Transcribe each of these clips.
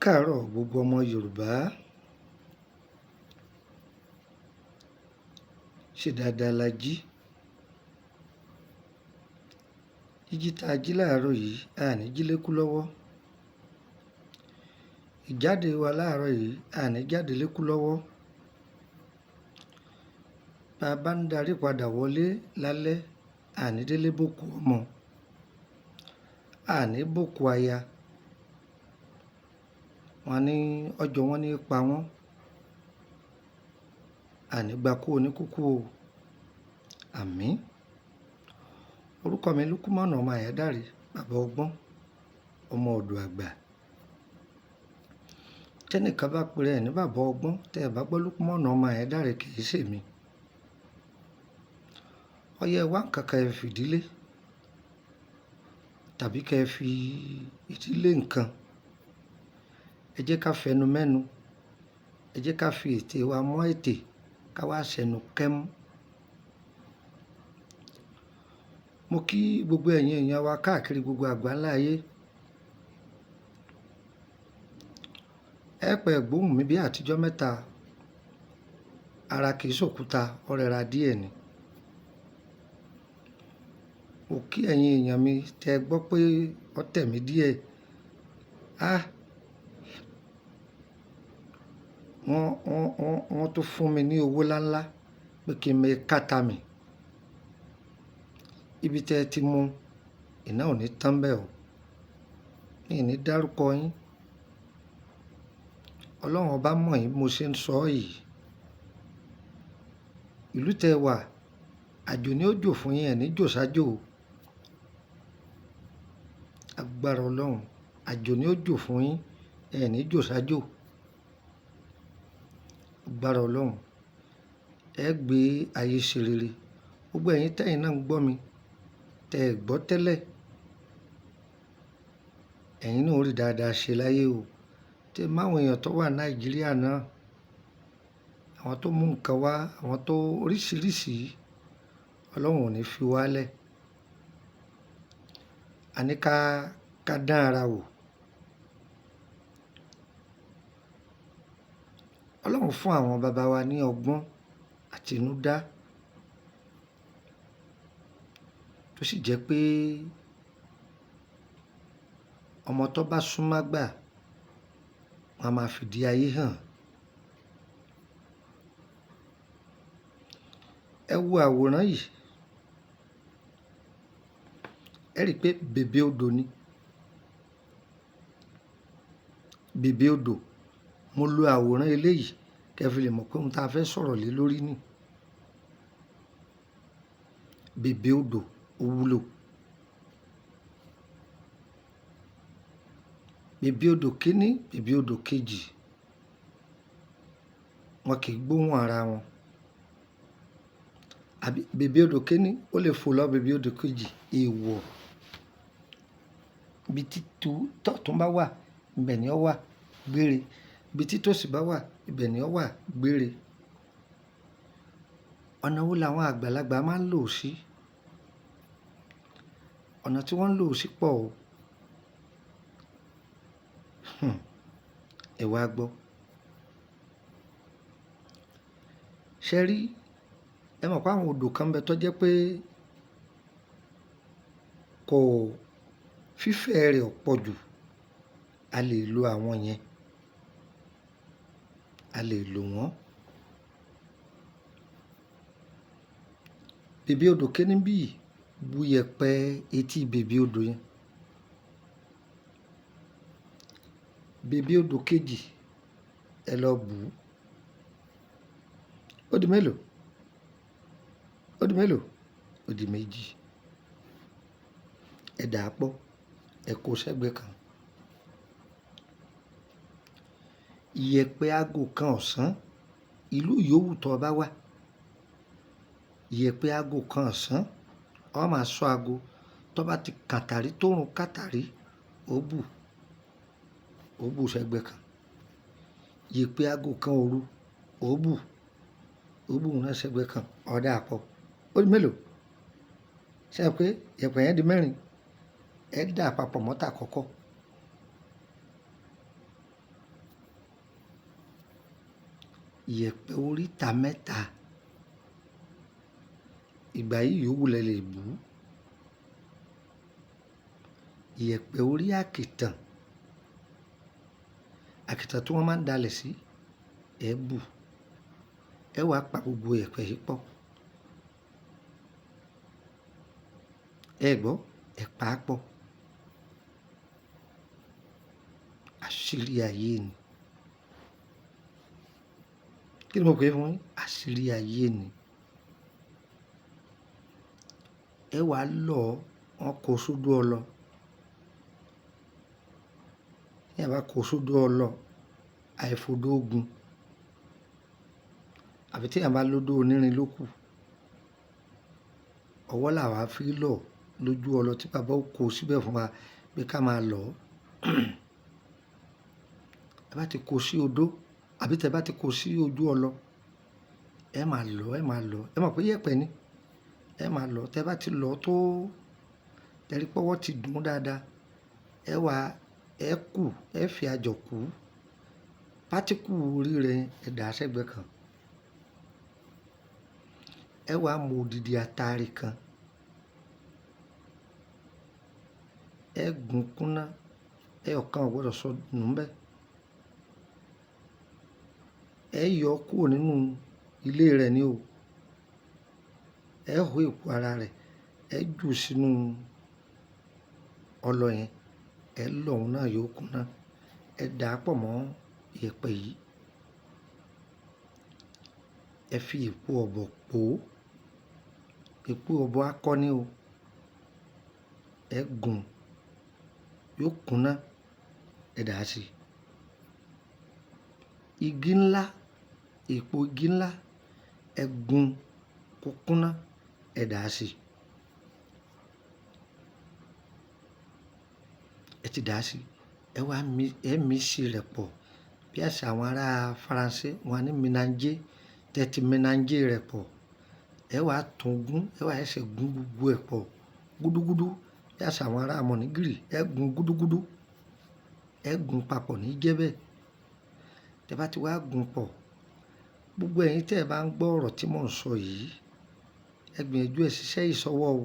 Káàárọ̀ gbogbo ọmọ Yorùbá. Ṣé dáadáa la jí? Jíjí tá a jí láàárọ̀ yìí, a ní jí lékú lọ́wọ́. Ìjáde wa láàárọ̀ yìí, a ní jáde lékú lọ́wọ́. Bá a bá ń darí padà wọlé lálẹ́, a ní délé bókú ọmọ. A ní bókú aya. Wọ́n ní ọjọ́ wọn ní pa wọ́n. A ní gba kú oníkúkú o. Àmín. Orúkọ mi Lukumanu ọmọ Àyádáre, bàbá ọgbọ́n, ọmọ ọ̀dọ̀ àgbà. Tẹ́nìkan bá pe rẹ̀ ní bàbá ọgbọ́n, tẹ́ ẹ bá gbọ́ Lukumanu ọmọ Àyádáre kì í ṣe mi. Ọyẹ wá nǹkan kan ẹ fi ìdílé tàbí kí ẹ fi ìdílé nǹkan. Ẹ jẹ́ ká fẹnu mẹ́nu. Ẹ jẹ́ ká fi ètè wa mọ́ ètè ká wá ṣẹnu kẹ́mú. Mo kí gbogbo ẹ̀yin èèyàn wa káàkiri gbogbo àgbáńlá ayé. Ẹ pẹ́ gbóhùn mi bí àtijọ́ mẹ́ta. Ara kì í ṣòkúta, ó rẹra díẹ̀ ni. Mo kí ẹ̀yin èèyàn mi tí ẹ gbọ́ pé ó tẹ̀ mí díẹ̀. Ah! Wọ́n tó fún mi ní owó láńlá pé kí n mọ káta mi. Ibi tí ẹ ti mú iná ò ní tán bẹ́ẹ̀ o. Mi ò ní dárúkọ yín. Ọlọ́run ọba mọ̀ yín bí mo ṣe ń sọ yìí. Ìlú tẹ wà, àjò ni ó jò fún yín, ẹ̀ ní jò sájò o. Agbára Ọlọ́run, àjò ni ó jò fún yín, ẹ̀ ní jò sájò. Agbára Ọlọ́run, ẹ gbé ayé ṣe rere. Gbogbo ẹ̀yin tẹ́yìn náà ń gbọ́ mi, tẹ ẹ gbọ́ tẹ́lẹ̀. Ẹ̀yin náà ó rí dáadáa ṣe láyé o. Tẹ máwọn èèyàn tó wà Nàìjíríà náà, àwọn tó mú nǹkan wá, àwọn tó oríṣìíríṣìí, Ọlọ́run ò ní fi wá lẹ̀. A ní ká, ká dán ara wò. Ọlọ́run fún àwọn bàbá wa ní ọgbọ́n àtinúdá tó sì jẹ́ pé ọmọ tó bá súnmọ́ àgbà, wọ́n á máa fìdí ayé hàn. Ẹ wo àwòrán yìí. Ẹ rí i pé bèbè odò ni. Bèbè odò. Mo lo àwòrán eléyìí kí ẹ fi lè mọ̀ pé ohun tí a fẹ́ sọ̀rọ̀ lé lórí ni. Bèbè odò ó wúlò. Bèbè odò kíní, bèbè odò kejì. Wọn kì í gbóhùn ara wọn. Àbí bèbè odò kíní ó lè fò lọ bèbè odò kejì, èèwọ̀. Ibi tí tọ̀tún bá wà, ibẹ̀ ni ó wà gbére. Ibi tí tòsì bá wà, ibẹ̀ ni ó wà gbére. Ọ̀nà wo làwọn àgbàlagbà máa ń lò ó sí? Ọ̀nà tí wọ́n ń lò ó sí pọ̀ o. Ẹ wá gbọ́. Ṣé rí? Ẹ mọ̀ pé àwọn odò kan ń bẹ tó jẹ́ pé kò fífẹ̀ rẹ̀ ò pọ̀ jù. A lè lo àwọn yẹn. A lè lò wọ́n. Bèbè odò kíní bí yìí, bu yẹpẹ etí bèbè odò yẹn. Bèbè odò kejì, ẹ lọ bù ú. Ó di mélòó? Ó di mélòó? Ó di méjì. Ẹ dà á pọ̀, ẹ kó sẹ́gbẹ́ kan. Iyẹ̀pẹ̀ aago kan ọ̀sán, ìlú yòówù tó bá wà. Iyẹ̀pẹ̀ aago kan ọ̀sán, ó máa sọ aago. Tó bá ti kàtàrí tórun kàtàrí, ó bù sẹ́gbẹ́ kan. Iyẹ̀pẹ̀ aago kan òru, ó bù náà sẹ́gbẹ́ kan, ó dà á pọ̀. Ó di mélòó? Ṣé ẹ pé iyẹ̀pẹ̀ yẹn di mẹ́rin? Ẹ dà papọ̀ mọ́ tà kọ́kọ́. Ìyẹ̀pẹ̀ oríta mẹ́ta, ìgbà yìí yòówù lẹ lè bù ú. Ìyẹ̀pẹ̀ orí àkìtàn, àkìtàn tí wọ́n máa ń dalẹ̀ sí, ẹ bù. Ẹ wá pa gbogbo ìyẹ̀pẹ̀ yìí pọ̀. Ẹ gbọ́, ẹ pa á pọ̀. Àṣírí ayé ni. Kí ni mo pè é fún yín? Àṣírí ayé ni. Ẹ wá lọ, wọ́n kó sódò ọlọ. Tí èèyàn bá kó sódò ọlọ, àìfodó ogun. Àbí tí èèyàn bá lódó onírin ló kù. Ọwọ́ là wá fi lọ̀ lójú ọlọ tí bàbá ó kó síbẹ̀ fún wa pé ká máa lọ̀. Ẹ bá ti kó sí odó, àbí tí ẹ bá ti kó sí ojú ọlọ, ẹ máa lọ̀, ẹ máa lọ̀. Ẹ mọ̀ pé ìyẹ̀pẹ̀ ni. Ẹ máa lọ̀. Tẹ bá ti lọ̀ tó, tẹ rí pé ọwọ́ ti dùn dáadáa, ẹ wá, ẹ kù, ẹ fi àjọ̀ kù. Pátíkù orí rẹ̀ ẹ dà á sẹ́gbẹ̀ẹ́ kan. Ẹ wá mú odidi atare kan. Ẹ gún kúnná, ẹyọ kan ò gbọdọ̀ sọ nù ńbẹ. Ẹ yọ kúrò nínú ilé rẹ̀ ni o. Ẹ hó èpo ara rẹ̀, ẹ jù sínú ọlọ yẹn, ẹ lọ̀ òun náà yóò kúnná. Ẹ dà á pọ̀ mọ́ ìyẹ̀pẹ̀ yìí. Ẹ fi èpo ọ̀bọ̀ pò ó. Èpo ọ̀bọ̀ akọ ni o. Ẹ gún, yóò kúnná, ẹ dà á sí. Igi ńlá, èpo igi ńlá, ẹ gún kó kúnná, ẹ dà á sí. Ẹ ti dà á sí. Ẹ wá mí, ẹ mix rẹ̀ pọ̀. Bí àṣà àwọn ará Faransé, wọ́n á ní mélange. Tẹ ti mélange rẹ̀ pọ̀. Ẹ wá tún gún, ẹ wá ṣẹ̀ṣẹ̀ gún gbogbo ẹ̀ pọ̀ gúdúgúdú. Bí àṣà àwọn ará Mọ̀nìgìrì, ẹ gún gúdúgúdú. Ẹ gún papọ̀ ní jẹ́bẹ́. Tẹ bá ti wá gún pọ̀, gbogbo ẹ̀yin tí ẹ bá ń gbọ́ ọ̀rọ̀ tí mò ń sọ yìí, ẹ gbìyànjú ẹ ṣiṣẹ́ ìṣọwọ́ o.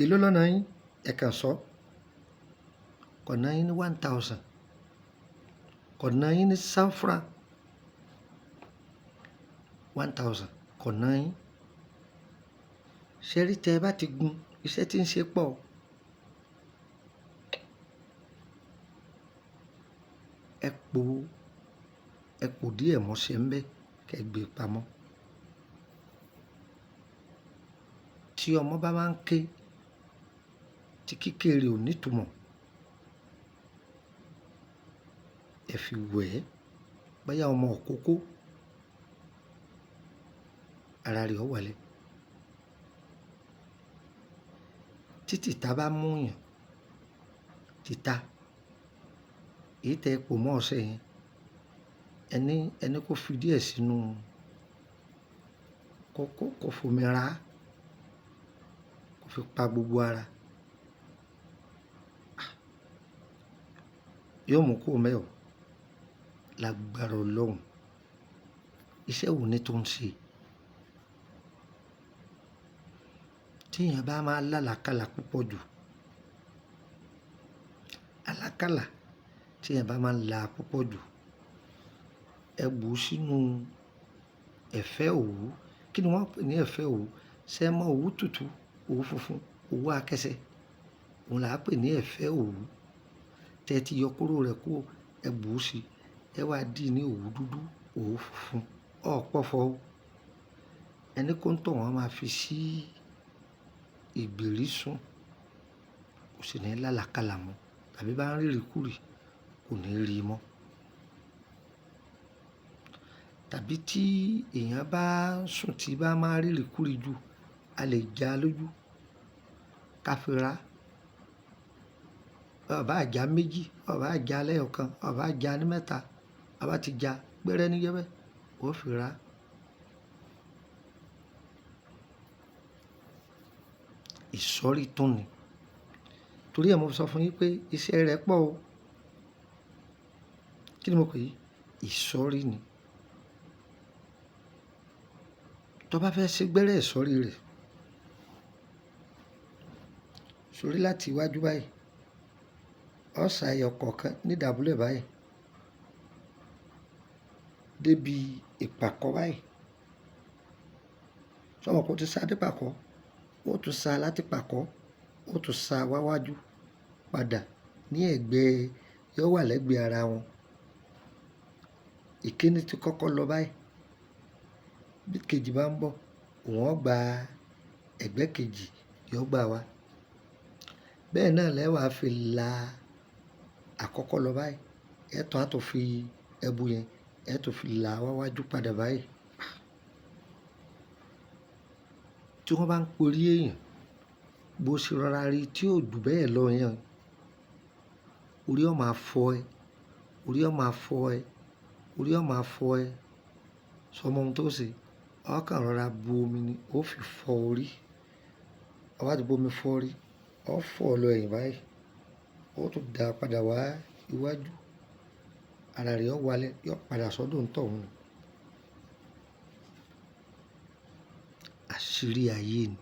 Èló lọ́nà yín? Ẹ kàn sọ. Kò ná yín ní 1,000. Kò ná yín ní cent francs. 1,000 kò ná yín. Ṣé rí tẹ bá ti gún, iṣẹ́ tí ń ṣe pọ̀. Ẹ po, ẹ po díẹ̀ mọ́ṣẹ́ ńbẹ kí ẹ gbé pamọ́. Tí ọmọ bá máa ń ké, tí kíké rẹ̀ ò ní ìtumọ̀, ẹ fi wẹ̀ ẹ́. Bóyá ọmọ òkókó, ara rẹ̀ ó wálẹ̀. Tí tìta bá mú yàn, tìta, èyí tẹ po mọ́ ọṣẹ yẹn, ẹni, ẹni kó fi díẹ̀ sínú, kó fomi ra, kó fi pa gbogbo ara. Yóò mú kó mẹ́ o. Lágbára Ọlọ́run. Iṣẹ́ wo ni tó ń ṣe? Tí èèyàn bá máa lálàkàlà púpọ̀ jù, àlákàlà tí èèyàn bá máa là púpọ̀ jù, ẹ bù sínú ẹ̀fẹ́ òwú. Kí ni wọ́n ń pè ní ẹ̀fẹ́ òwú? Ṣé ẹ mọ òwú tútù, òwú funfun, òwú akẹsẹ̀? Òun là á pè ní ẹ̀fẹ́ òwú. Tẹ ti yọ kóró rẹ̀ kúrò, ẹ bù sí, ẹ wá dì ní òwú dúdú, òwú funfun, ó pọ̀fọ́ o. Ẹni kó ń tọ̀ wọ́n máa fi sí ìgbèrí sùn, kò sì ní lálàkàlà mọ́. Tàbí bá ń rírìkúrì, kò ní rí mọ́. Tàbí tí èèyàn bá ń sùn tí bá máa rírìkúrì jù, a lè já lójú, ká fi ra. Ó bá já méjì, ó bá já lẹ́yọ̀kan, ó bá já ní mẹ́ta, a bá ti já gbẹ́rẹ́ ní jẹ́bẹ́, ó fi ra. Ìsọ̀rí tún ni. Torí ẹ mo sọ fún yín pé iṣẹ́ rẹ̀ pọ̀ o. Kí ni mo pè é? Ìsọ̀rí ni. Tó bá fẹ́ ṣe gbẹ́rẹ́ ìsọ̀rí rẹ̀, sórí láti iwájú báyìí, ó sa ẹyọ kọ̀ọ̀kan ní ìdábúlẹ̀ báyìí débi ìpàkọ́ báyìí. Ṣé o mọ̀ pé ó ti sa dé pàkọ́? Ó tún sa láti pàkọ́, ó tún sa wá wájú padà ní ẹ̀gbẹ́, yóò wà lẹ́gbẹ̀ẹ́ ara wọn. Ìkíni ti kọ́kọ́ lọ báyìí. Bí kejì bá ń bọ̀, òun ó gba ẹ̀gbẹ́ kejì, yóò gbà wá. Bẹ́ẹ̀ náà lẹ́wàá fi la àkọ́kọ́ lọ báyìí. Ẹ tún á tún fi ẹbu yẹn, ẹ tún fi là wá wájú padà báyìí. Tí wọ́n bá ń porí èèyàn, bó ṣe rọra rí tí ò jù bẹ́ẹ̀ lọ yẹn, orí ó máa fọ́ ẹ, orí ó máa fọ́ ẹ, orí ó máa fọ́ ẹ. Sọ mọ ohun tó ṣe, ó kàn rọra bu omi ni, ó fi fọ́ orí. Ó bá ti bu omi fọ́ orí, ó fọ́ lọ ẹ̀yìn báyìí. Ó tún dà padà wá iwájú. Ara rẹ̀ ó wálẹ̀, yóò padà sọ́dọ̀ òǹtọ̀ún ni. Àṣírí ayé ni.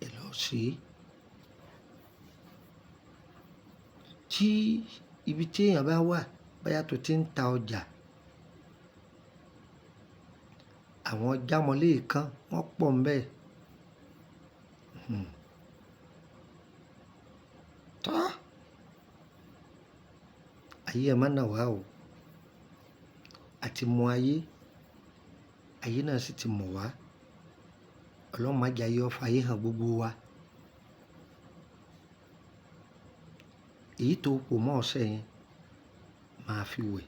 Ẹ lọ ṣe é. Tí ibi tí èèyàn bá wà, bóyá tó ti ń ta ọjà, àwọn jámọ̀lé kan wọ́n pọ̀ ń bẹ́ẹ̀. Tọ́! Ayé ẹ má nà wá o. A ti mọ ayé, ayé náà sì ti mọ̀ wá. Ọlọ́run má jẹ ayé ó fa ayé hàn gbogbo wa. Èyí tó pò mọ́ ọṣẹ yẹn, máa fi wẹ̀.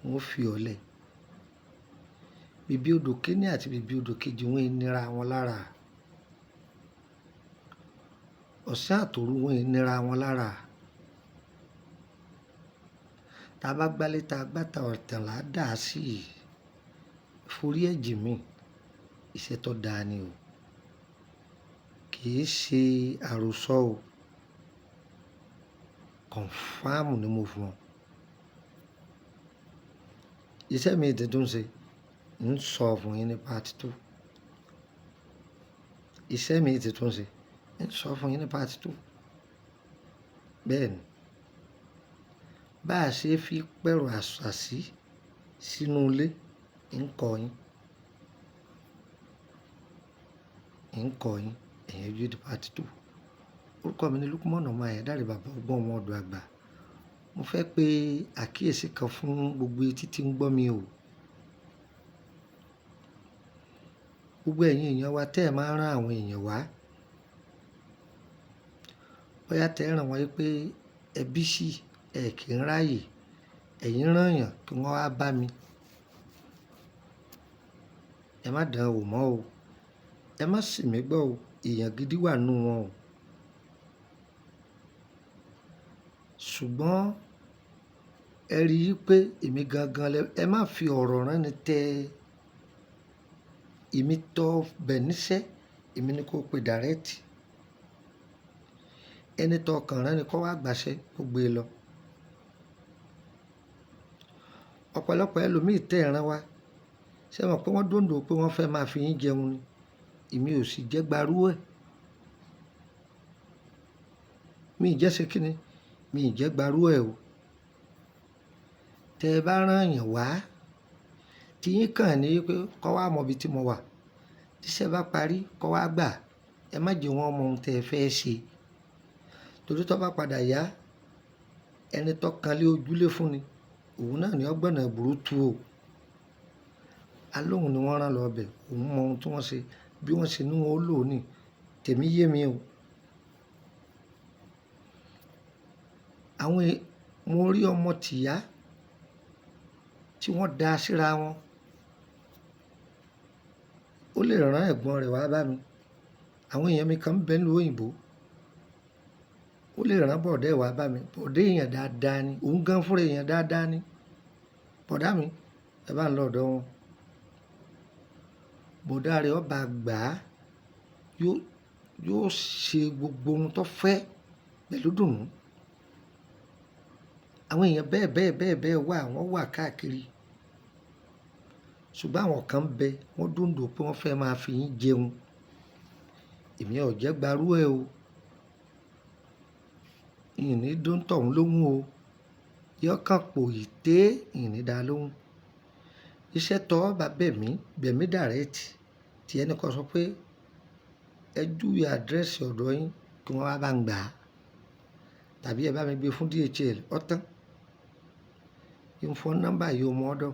Wọ́n fi ọ́ lẹ̀. Bèbí odò kíní àti bèbí odò kejì wọ́n ń nira wọn lára. Ọ̀sán àtòru wọ́n ń nira wọn lára. Tá bá gbálé ta gbáta ọ̀tàn là dà sí i. Forí ẹ jì mí. Iṣẹ́ tó dáa ni o. Kì í ṣe àròsọ o. Confirm ni mo fún ọ. Iṣẹ́ mi tí tún ṣe, ń sọ fún yín ní part 2. Iṣẹ́ mi tí tún ṣe, ń sọ fún yín ní part 2. Bẹ́ẹ̀ ni. Bá ṣe fi pẹ̀rù àṣàsí sínú ilé, ń kọ yín. Ń kọ yín, ẹ̀yin ojú di part 2. Orúkọ mi ni Lukman ọmọ Ayédáre, bàbá ọgbọ́n ọmọ ọ̀dọ̀ àgbà. Mo fẹ́ pe àkíyèsí kan fún gbogbo etí tí ń gbọ́ mi o. Gbogbo ẹ̀yin èèyàn wa tẹ́ ẹ máa ń rán àwọn èèyàn wá. Bóyá tẹ́ ẹ rán wọn wípé ẹbí sì, ẹ kì í ráyè, ẹ̀yin rán èèyàn kí wọ́n wá bá mi. Ẹ má dán wò mọ́ o. Ẹ má sì mí gbọ́ o. Èèyàn gidi wà nínú wọn o. Ṣùgbọ́n ẹ rí i pé èmi gangan lẹ, ẹ má fi ọ̀rọ̀ rán ni tẹ. Èmi tó bẹ̀ níṣẹ́, èmi ni kó pe direct. Ẹni tó kàn rán ni kó wá gbàṣẹ, kó gbé lọ. Ọ̀pọ̀lọpọ̀ ẹlòmíì tẹ́ ẹ rán wá. Ṣé ẹ mọ̀ pé wọ́n dòǹdò pé wọ́n fẹ́ máa fi yín jẹun ni? Èmi ò sì jẹ́ gbarú ẹ̀. Mi ì jẹ́ ṣe kíni? Mi ì jẹ́ gbarú ẹ̀ o. Tẹ bá rán èèyàn wá, tí yín kàn ní wípé kó wá mọ ibi tí mo wà. Tí iṣẹ́ bá parí, kó wá gbà. Ẹ má jẹ wọ́n mọ ohun tí ẹ fẹ́ ṣe. Torí tó bá padà yá, ẹni tó kan lé ojúlé fún ni, òun náà ni ó gbọ̀nà ìbúrú tú o. Alóhùn ni wọ́n rán lọ bẹ̀, òun mọ ohun tí wọ́n ṣe, bí wọ́n ṣe ní wọn ó lò ó ní. Tèmi yé mi o. Àwọn mo rí ọmọ tìyá tí wọ́n da síra wọn. Ó lè rán ẹ̀gbọ́n rẹ̀ wá bá mi. Àwọn èèyàn mi kan ń bẹ nílùú òyìnbó. Ó lè rán bọ̀dá ẹ̀ wá bá mi. Bọ̀dá èèyàn dáadáa ni. Òun gan fúnra èèyàn dáadáa ni. Bọ̀dá mi, ẹ bá ń lọ ọ̀dọ̀ wọn. Bọ̀dá rẹ̀ ó bá gbà á, yóò ṣe gbogbo ohun tó fẹ́ pẹ̀lú dùnnú. Àwọn èèyàn bẹ́ẹ̀ bẹ́ẹ̀ bẹ́ẹ̀ bẹ́ẹ̀ wà, wọ́n wà káàkiri. Ṣùgbọ́n àwọn kan ń bẹ, wọ́n dúndò pé wọ́n fẹ́ máa fi yín jẹun. Èmi ò jẹ́ gbarú ẹ o. Ìní dún tọ̀hún lóhùn o. Yọ kàn pò ìté ìní dá lóhùn. Iṣẹ́ tọ́ bá bẹ̀ mí, bẹ̀ mí direct. Tí ẹni kan sọ pé ẹ júwe address ọ̀dọ̀ yín kí wọ́n wá bá ń gbà á. Tàbí ẹ bá mi gbé fún DHL, ó tán. Kí n fún nọ́mbà yìí o mọ́ ọ́dọ̀.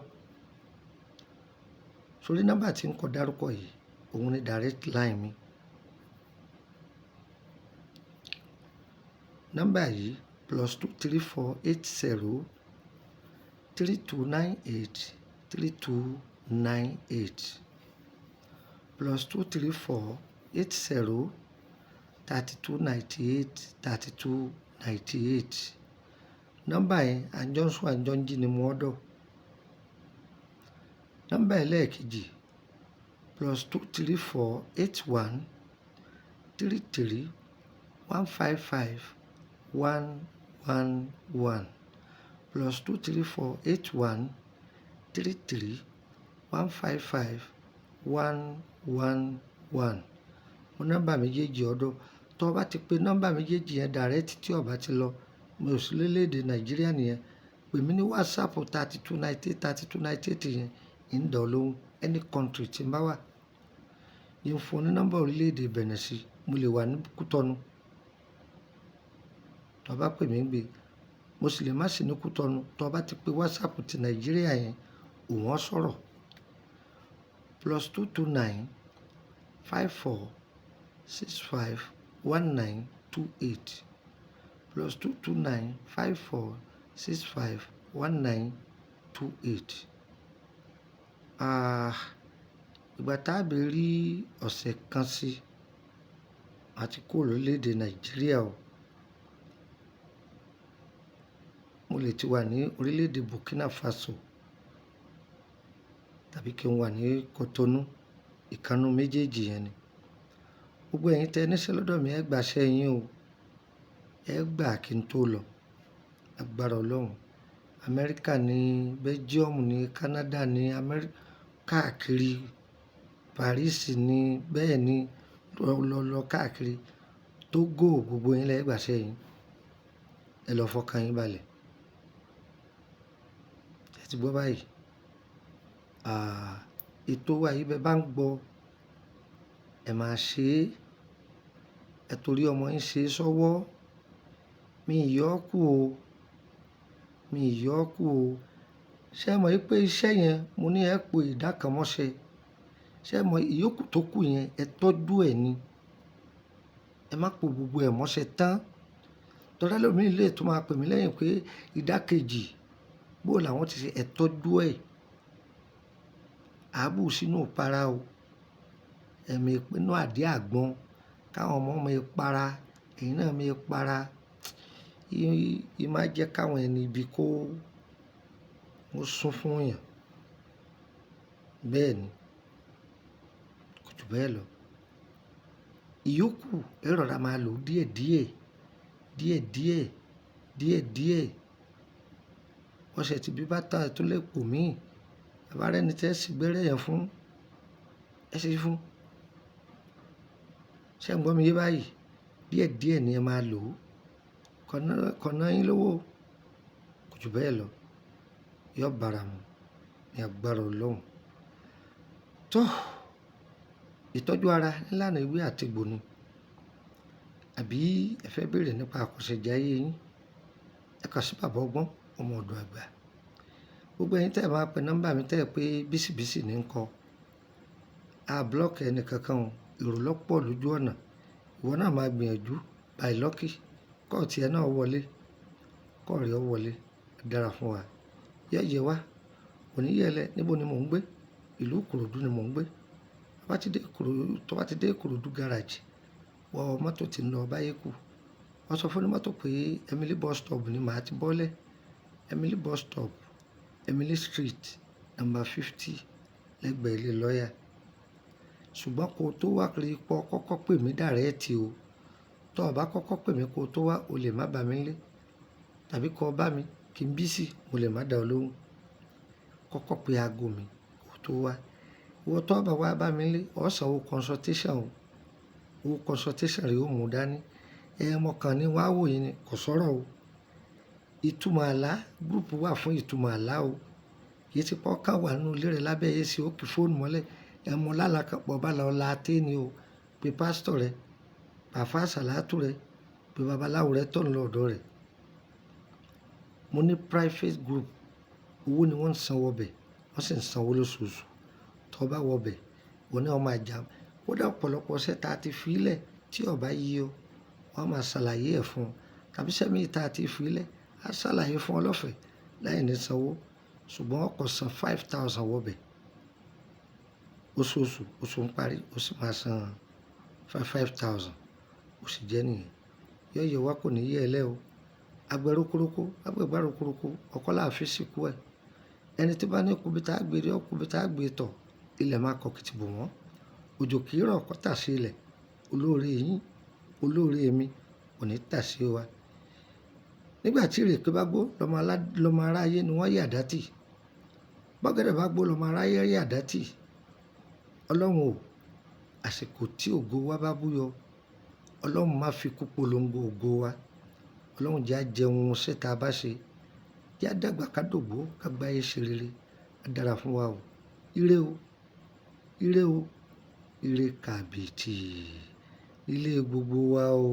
Sórí nọ́mbà tí ń kọ dárúkọ yìí, òun ni direct line mi. Nọ́mbà yìí +234 80 3298 3298. +234 80 3298 3298. Nọ́mbà yẹn àjọ̀nsún àjọ̀njí ni mo ọ́dọ̀. Nọ́mbà ẹlẹ́ẹ̀kejì +234 81 33 155 111. +234 81 33 155 111. Mo nọ́mbà méjèèjì ọ̀dọ̀. Tó bá ti pe nọ́mbà méjèèjì yẹn direct tí ó bá ti lọ, mi ò sí lórílẹ̀ èdè Nàìjíríà nìyẹn. Pè mí ní WhatsApp 3298 3298 yẹn, ń dá ọ lóhùn any country tí ń bá wà. Yín fún ọ ní nọ́mbà orílẹ̀ èdè Benin sí, mo lè wà ní Kútọ̀nù. Tó bá pè mí gbé, mo sì lè má sì ní Kútọ̀nù. Tó bá ti pe WhatsApp ti Nàìjíríà yẹn, òun ó sọ̀rọ̀. +229 54 65 19 28. +229 54 65 19 28. Ah, ìgbà tá a bá rí ọ̀sẹ̀ kan sí, màá ti kúrò lórílẹ̀ èdè Nàìjíríà o. Mo lè ti wà ní orílẹ̀ èdè Burkina Faso tàbí kí n wà ní Cotonou. Ìkannú méjèèjì yẹn ni. Gbogbo ẹ̀yin tẹ níṣẹ́ lọ́dọ̀ mi, ẹ gbà iṣẹ́ yín o. Ẹ gbà kí n tó lọ. Agbára Ọlọ́run. Amẹ́ríkà ní, Belgium ní, Canada ní, káàkiri, Paris ní, bẹ́ẹ̀ ni, lọ lọ káàkiri. Togo, gbogbo yín lẹ gbà iṣẹ́ yín. Ẹ lọ fọkàn yín balẹ̀. Ẹ ti gbọ́ báyìí. Ah, ètò wa yìí bẹ bá ń gbọ́, ẹ máa ṣe é. Ẹ torí ọmọ yín ṣe é sọ́wọ́. Mi ì yọ kú o. Mi ì yọ kú o. Ṣé ẹ mọ̀ wípé iṣẹ́ yẹn mo ní ẹ po ìdá kan mọ́ṣẹ́. Ṣé ẹ mọ̀ ìyókù tó kù yẹn ẹ tọ́jú ẹ ni. Ẹ má po gbogbo ẹ̀ mọ́ṣẹ́ tán. Torí ẹlòmíràn lè tún máa pè mí lẹ́yìn pé ìdá kejì, bó làwọn ti ṣe, ẹ tọ́jú ẹ. Àbù sínú ìpara o. Ẹ̀mí ìpinnu àdí àgbọn káwọn ọmọ mi para, ẹ̀yin náà mi para. Í máa jẹ́ káwọn ẹni ibi kó ó sún fún èèyàn. Bẹ́ẹ̀ ni. Kò ju bẹ́ẹ̀ lọ. Ìyókù ẹ rọra máa lò díẹ̀ díẹ̀, díẹ̀ díẹ̀, díẹ̀ díẹ̀. Ọṣẹ tí bí bá tán ẹ tún lè pò mí. Ẹ bá rẹ́ni tí ẹ sì gbẹ́rẹ́ yẹn fún, ẹ ṣe fún. Ṣé ẹ̀ ń gbọ́ mi yé báyìí? Díẹ̀ díẹ̀ ni ẹ máa lò ó. Kọ̀nà yín lówó. Kò ju bẹ́ẹ̀ lọ. Yọ bára mu ní agbára Ọlọ́run. Tó, ìtọ́jú ara nílànà ewé àti egbò ni. Àbí ẹ fẹ́ bèèrè nípa àkọsẹ̀jayé yín? Ẹ kàn sí bàbá ọgbọ́n, ọmọ ọ̀dọ̀ àgbà. Gbogbo ẹ̀yin tí ẹ máa pe nọ́mbà mi tẹ́ ẹ pé bísíbísì ní ń kọ. A block ẹni kankan o. Èrò lọ́pọ̀ lójú ọ̀nà. Ìwọ náà máa gbìyànjú by lucky. Kọ́ tí ẹ náà wọlé. Kọ́ rẹ ó wọlé. Dára fún wa. Yẹ́yẹ wá. Òní yẹ́lẹ̀. Níbo ni mò ń gbé? Ìlú Ìkòròdú ni mò ń gbé. Tó bá ti dé Ìkòròdú garage, wọ mọ́tò tí ń lọ báyẹ̀kú. Wọ́n sọ fún onímọ́tò pé Emily bus stop ni màá ti bọ́lẹ̀. Emily bus stop, Emily Street, number 50, lẹ́gbẹ̀ẹ́ ilé lawyer. Ṣùgbọ́n kó tó wá rí pé ọ kọ́kọ́ pè mí direct o. Tó ò bá kọ́kọ́ pè mí kó tó wá, o lè má bá mi nílé. Tàbí kó bá mi, Kí n busy, mo lè má dá ọ lóhùn. Kọ́kọ́ pe aago mi kó tó wá. Ìwọ tó bá wá bá mi nílé, ó san owó consultation o. Owó consultation rẹ ó mú dání. Ẹ mọ̀kàn ni wá wò yín ni, kò sọ̀rọ̀ o. Ìtumọ̀ àlá, group wà fún ìtumọ̀ àlá o. Kì í ṣe pé ọkàn wà nínú ilé rẹ lábẹ́ AC ó kí fóònù mọ́lẹ̀. Ẹ mú lálá kan pọ̀ bá lọ la té ni o. Pe pásítọ̀ rẹ, àfá àsàlátù rẹ, pe babaláwo rẹ tó ń lọ ọ̀dọ̀ rẹ̀. Mo ní private group, owó ni wọ́n ń san wọ bẹ̀, wọ́n sì ń san owó lóṣooṣù. Tó bá wọ bẹ̀, ìwọ náà máa jà. Kódà ọ̀pọ̀lọpọ̀ iṣẹ́ ta ti fi lẹ̀ tí ó bá yé ọ, wọ́n á máa ṣàlàyé ẹ̀ fún ọ. Tàbí iṣẹ́ mìí ta ti fi lẹ̀, á ṣàlàyé fún ọ lọ́fẹ̀ẹ́ láì ní san owó. Ṣùgbọ́n ó kọ san 5,000 wọ bẹ̀. Oṣooṣù, oṣù ń parí, ó sì máa san 5,000. Ó sì jẹ́ nìyẹn. Yọ́yẹ wá kò ní yẹ ẹ lẹ́ o. Àgbẹ̀ rokoroko, àgbẹ̀ rokoroko, ọkọ láàfin sìnkú ẹ. Ẹni tí bá ní kú bí tá gbé rí, ó kú bí tá gbé tọ̀, ilẹ̀ máa kọ kìtì bò wọ́n. Òjò kì í rọ̀ kó tà sí ilẹ̀. Olóore yín, olóore mi kò ní tà sí wa. Nígbà tí ìrèké bá gbó, lọmọ aráyé ni wọ́n yà dá tì. Bọ́gẹ̀dẹ̀ bá gbó, lọmọ aráyé yà dá tì. Ọlọ́run o, àsìkò tí ògo wa bá búyọ, Ọlọ́run má fi kú polongo ògo wa. Ọlọ́run jẹ́ á jẹun iṣẹ́ ta bá ṣe. Jẹ́ á dàgbà ká dògbó, ká gbáyé ṣe rere. Á dára fún wa o. Ire o, ire o, ire kàbìtì. Ilé gbogbo wa o.